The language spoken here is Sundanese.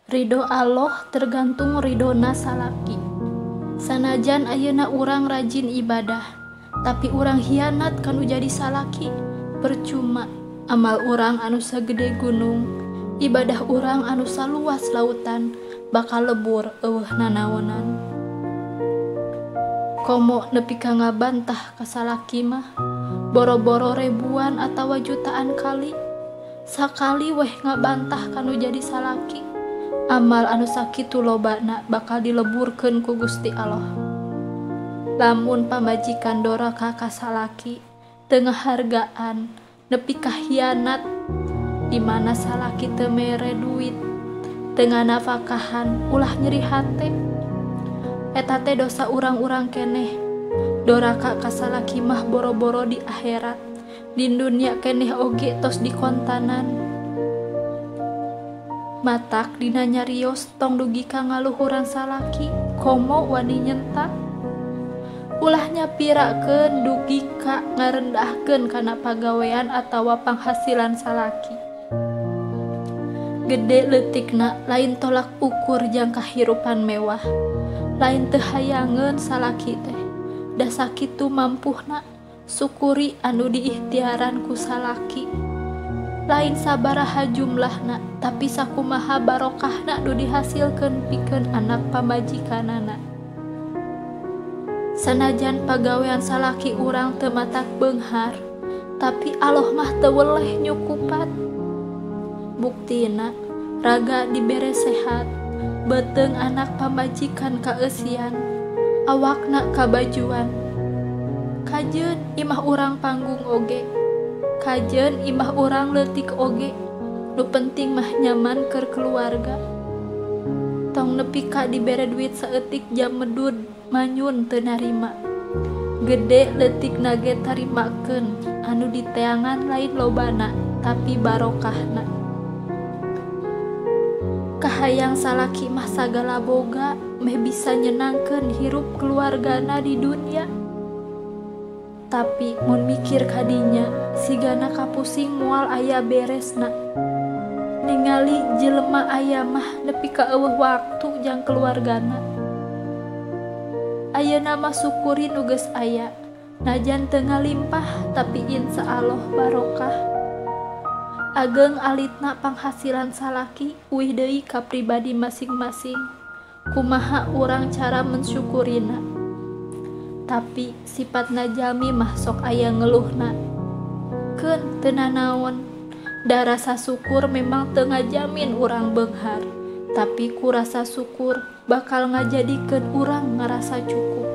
Ridho Allah tergantung ridhona salaki. Sanajan ayeuna urang rajin ibadah, tapi urang hianat kanu jadi salaki, percuma amal urang anu sagede gunung, ibadah urang anu saluas lautan, bakal lebur eueuh nanaonan. Komo nepi ka ngabantah ka salaki mah, boro-boro ribuan atawa jutaan kali, sakali weh ngabantah kanu jadi salaki, amal anu sakitu lobana bakal dileburkeun ku Gusti Allah. Lamun pamajikan doraka ka salaki, teu ngahargaan, nepi ka hianat, di mana salaki teu mere duit, teu nganafakahan, ulah nyeri hate. Eta teh dosa urang-urang keneh. Doraka ka salaki mah boro-boro di akhirat, di dunia keneh oge tos dikontanan. Matak dina nyarios tong dugi ka ngaluhuran salaki, komo wani nyentak. Ulah nyapirakeun dugi ka ngarendahkeun kana pagawean atawa panghasilan salaki. Gede leutikna lain tolak ukur jang kahirupan mewah, lain teu hayangeun salaki teh. Da sakitu mampuhna, syukuri anu diikhtiaran ku salaki. Lain sabaraha jumlahna, tapi sakumaha barokahna nu dihasilkeun pikeun anak pamajikanana. Sanajan pagawean salaki urang teu matak beunghar, tapi Allah mah teu weleh nyukupan. Buktina raga dibere sehat, beuteung anak pamajikan kaeusian, awakna kabajuan. Kajeun imah urang panggung oge, kajeun imah urang leutik oge, nu penting mah nyaman keur keluarga. Tong nepi ka dibere duit saeutik jam medud manyun teu narima. Gede leutikna ge tarimakeun, anu diteangan lain lobana tapi barokahna. Kahayang salaki mah sagala boga meh bisa nyenangkeun hirup keluargana di dunia. Tapi mun mikir kadinya sigana kapusing moal aya beresna. Ningali jelema aya mah nepi ka eueuh waktu jang keluargana. Ayeuna mah syukuri nu geus aya, najan teu ngalimpah tapi insya Allah barokah. Ageng alitna panghasilan salaki uih deui ka pribadi masing-masing. Kumaha urang cara mensyukurina. Tapi sifatna jalmi mah sok aya ngeluhna. Keun teu nanaon, da rasa syukur memang teu ngajamin urang beunghar, tapi ku rasa syukur bakal ngajadikeun urang ngarasa cukup.